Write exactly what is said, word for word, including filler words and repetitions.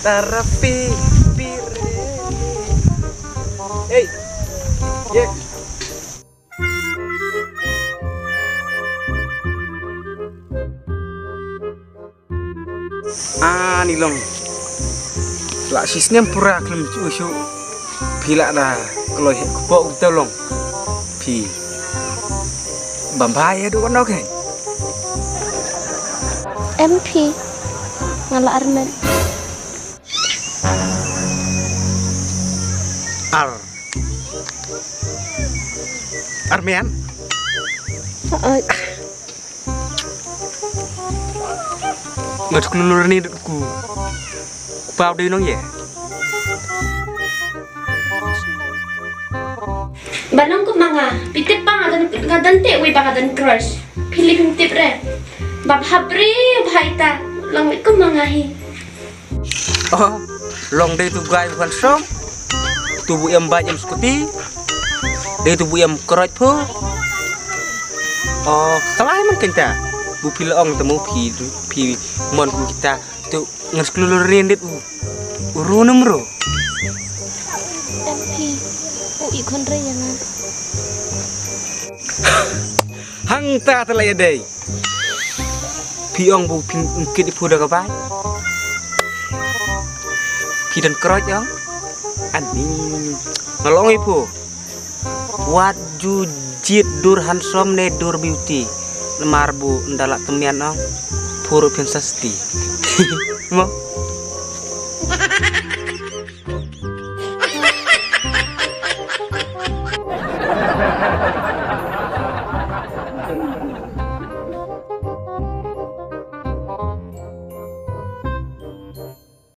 Tarapi pire. Hey. Yek. Ani long. La shisnem pura klem chu chu. Phi la da kloi he kpo u ta long. Phi. Bam bha ya do no ke. Em phi. Nga la armet. Ar. Armian. Ai. Ngat klulur ni ku. Pau dei nong ye. Ba long kum ma nga, phi tip ba nga don, nga don te wei ba nga don crush. Phi lip phi tip re. Ba bha bre bha ita, long wei kum ma nga hi. Oh, long dei tu guy bukan song. Tu bu em bike em scooty. Dei tu bu em crush pho. Oh, kalai man kenta. Bu phi la ong temu phi phi mon kum kita. Tu ngan sklulur rin dit u. U ru num ru. Em phi, u i khon re ya nga. Hang ta ta la ya dei. Phi ong bu phi ngkit i phu da ka bai. Phi dan kroj ong. Ani. Nga long i phu. Wat ju jied dur handsome ne dur beauty. Namar bu nda la temian ong. Phu ruh phin sasti. Mo.